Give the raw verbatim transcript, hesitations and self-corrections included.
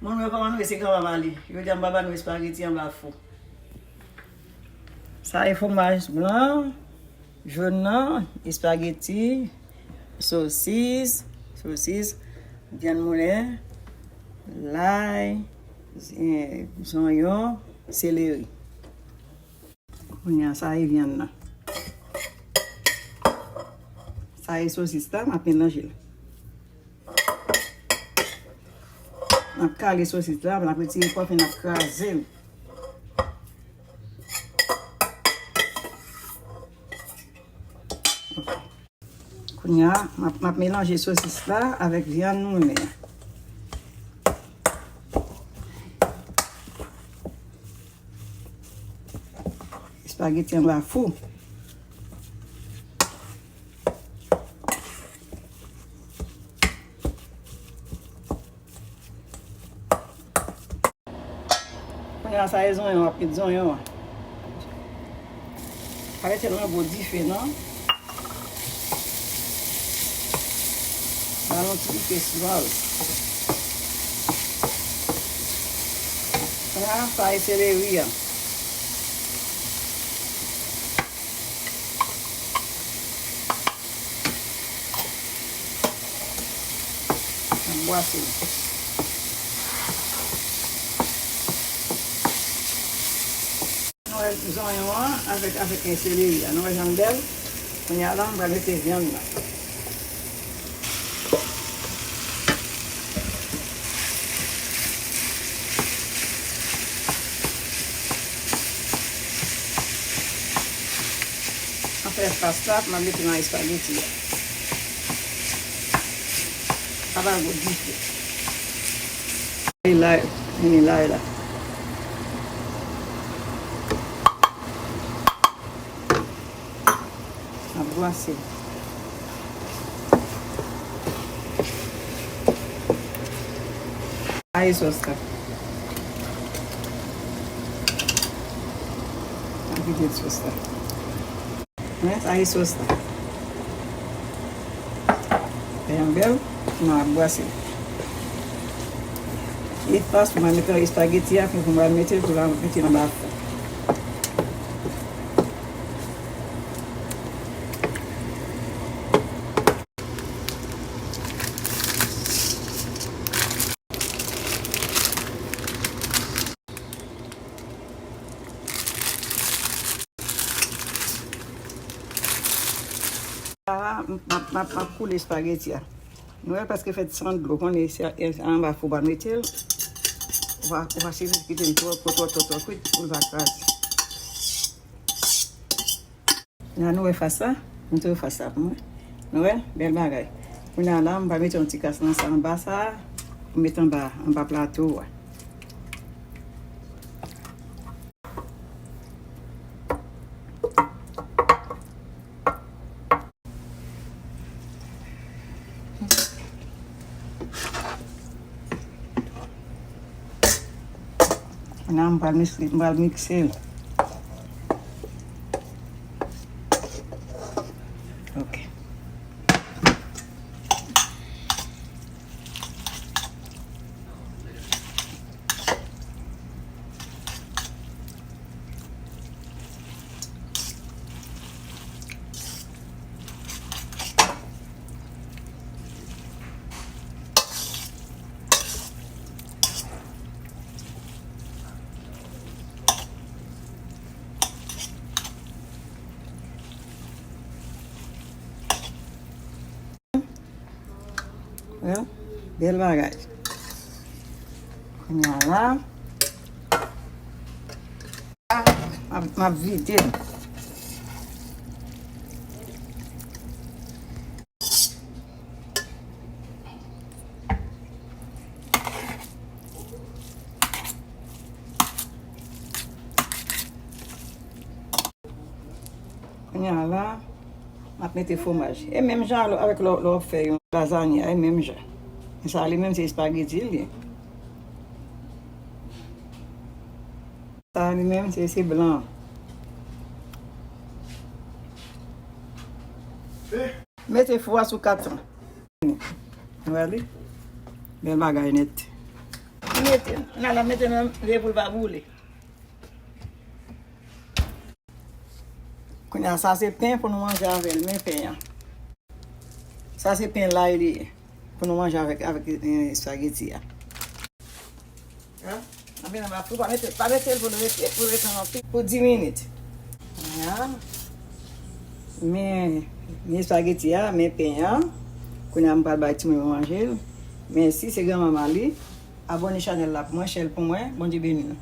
Moun wè kòman nou ye, se granpapa li. Jodi a m pral ba nou espageti anba fou. Sa e fwomaj blan, jòn nan, espageti, sosis, sosis, vyann moulen, lay, eh, zonyon, seleri. Kounye a, sa e vyann nan. Sa e sosis la, m ap melanje l. M ap kale sosis la, m ap retire pòf e m ap kraze l. Kounye a, m ap, m ap melanje sosis la avèk vyann moulen an. Espageti anba fou. Kounye a sa e zonyon, w ap met zonyon an. Pa mete l nan gwo dife non. Ba l yon ti dife slow. Kounye a sa e seleri an. Bwase. Nou wè zonyon an avèk, avèk seleri a. Nou wè jan l bèl. Kounye a la, m pral mete vyann nan. Anfen, pasta, m ap mete nan espageti a. Sa va gwo dife. E lay, vini lay la. Ap bwase. Sa e sòs la. Ap vide sòs la. Wi, sa e sòs la. Byen bèl, nou ap bwase. E pas pou mwen mete espageti a, pou mwen mete pou la mete nan bafou. A, m ap, m ap, m ap koule espageti a. Nou wè, paske fèt san dlo, konnen se, se anba fou pa mete l. Ou pa, ou pa sipoze kite l twò, twò, twò, twò, twò kwit pou l pa kraze. La nou wè fas la, nou te wè fas la pou mwen. Nou wè, bèl bagay. Kounye a la, m va mete yon ti kras nan sa anba sa, m mete anba, anba plato a. La, m pral mikse, m pral mikse l. Ok. Wi, bèl bagay. Kounye a la, m ap, m ap vide l. Kounye a la, m ap mete fwomaj. E menm jan lè, avèk lè, lè w ap fè yon lazanya, e menm jan. Men sa li menm se espageti l ye. Sa li menm se, se blan. Mete fou a sou katran. Ou wè li? Bèl bagay nèt. Mete l. N a la mete nan le pou l pa boule. Kounye a, sa se pen pou nou manje avè l. Men pen an. Sa se pen lay li ye. Pou nou manje avèk, avèk eh, espageti a. An? Anpi nan bafou, pa mete, pa mete l pou l rete, pou l rete anpi pou dis minit. Kounye a, men, men espageti a, men pen an. Kounye a, m pral bay timoun yo manje l. Mèsi, se granmanman li. Abòne chanèl la pou mwen, share l pou mwen. Bondye beni nou.